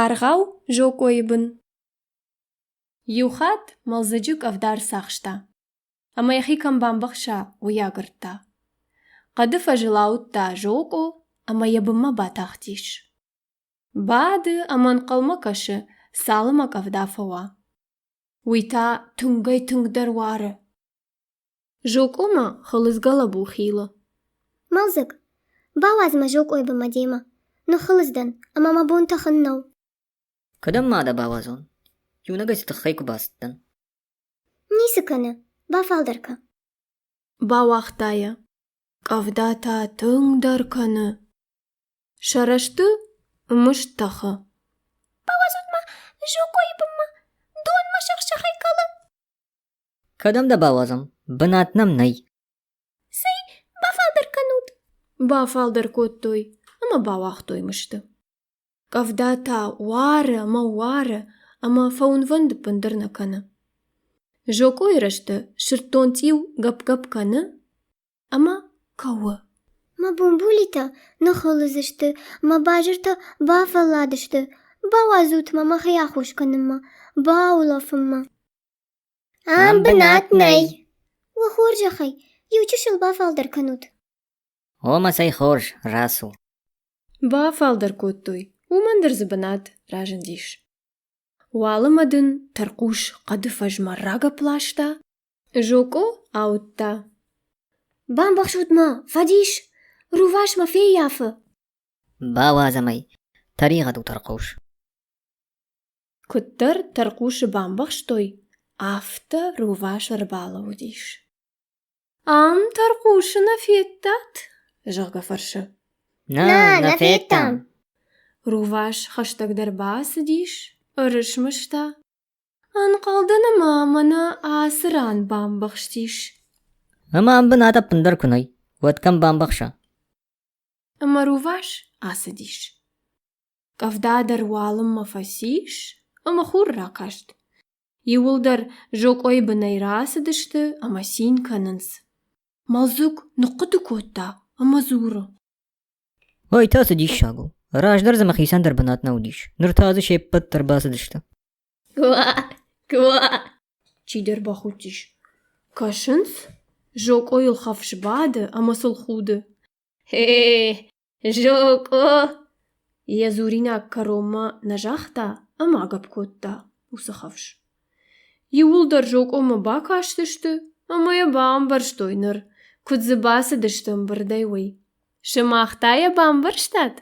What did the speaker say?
Аргъау зокъойы бын. Иу хатт мӕлдзыджы къӕвда ӕрцахста, ӕмӕ йӕхи кӕм бамбӕхса, уый агуырдта. Хъӕды фӕзыл ауыдта зокъо ӕмӕ йӕ бынмӕ батахтис. Бады ӕмӕ ӕнхъӕлмӕ кӕсы, цалынмӕ къӕвда фӕуа. Уый та тынгӕй-тынгдӕр уары. Зокъомӕ хылыз гӕлӕбу хилы. Мӕлдзыг, бауадз мӕ зокъойы бынмӕ демӕ. Ныххылыз дӕн, ӕмӕ мӕ бон тӕхын нӕу. Кӕдӕм ма дӕ бауадзон? Иунӕгӕй цы тыххӕй куы бацыдтӕн? Ницы кӕны, бафалдӕр кӕ. Бауагъта йӕ. Къӕвда та тынгдӕр кӕны. Сӕ рӕзты мыст тӕхы. Бауадзут мӕ зокъойы бынмӕ, дон мӕ сӕх-сӕхӕй кӕлы. Кӕдӕм дӕ бауадзӕм? Бынат нӕм нӕй. Цӕй, бафалдӕр кӕнут. Бафалдӕр кодтой ӕмӕ бауагътой мысты. Къӕвда та уары ӕмӕ уары ӕмӕ фӕуынвӕнд ӕппындӕр нӕ кӕны. Зокъойы рӕзты сырддонцъиу гӕпп-гӕпп кӕны ӕмӕ кӕуы. Мӕ бумбулитӕ ныххуылыдз сты, мӕ базыртӕ бафӕлладысты. Бауадзут мӕ мӕхи ахус кӕнынмӕ, баулӕфынмӕ. Ам бынат нӕй. Уӕ хорзӕхӕй, иу чысыл бафалдӕр кӕнут. Омӕ цӕй хорз, рацу. Бафалдӕр кодтой, уымӕн дӕр дзы бынат разындис. Уалынмӕ дын тӕрхъус хъӕды фӕзмӕ рагӕпп ласта, Зокъо ауыдта. Бамбӕхсут мӕ, фӕдис! Рувас мӕ феййафы! Бауадзӕм ӕй, тӕригъӕд у тӕрхъус. Куыддӕр тӕрхъусы бамбӕхстой, афтӕ рувас ӕрбалӕууыдис. Ам тӕрхъусы нӕ федтат? зӕгъгӕ фӕрсы. Нӕ, нӕ федтам. Рувас хӕстӕгдӕр бацыдис, ӕрысмыста. Ӕнхъӕлдӕн ӕмӕ мӕнӕ ацы ран бамбӕхстис. Ӕмӕ ам бынат ӕппындӕр куы нӕй, уӕд кӕм бамбӕхса? Ӕмӕ рувас ацыдис. Къӕвда дӕр уалынмӕ фӕцис ӕмӕ хур ракаст. Иууылдӕр зокъойы бынӕй рацыдысты ӕмӕ цин кӕнынц. Мӕлдзыг ныхъхъуыды кодта ӕмӕ дзуры: Ой та цы диссаг у! Раздӕр дзы мӕхицӕн дӕр бынат нӕ уыдис, ныр та дзы се ппӕт дӕр бацыдысты. Куа, куа! Чидӕр бахудтис. Кӕсынц, зокъойыл хӕфс бады ӕмӕ сыл худы. Хе, Зокъо! Йӕ дзуринаг кӕронмӕ нӕ загъта ӕмӕ агӕпп кодта уыцы хӕфс. Иууылдӕр зокъомӕ бакастысты ӕмӕ йӕ бамбӕрстой ныр, куыд дзы бацыдысты ӕмбырдӕй, уый. Сымах та йӕ бамбӕрстат?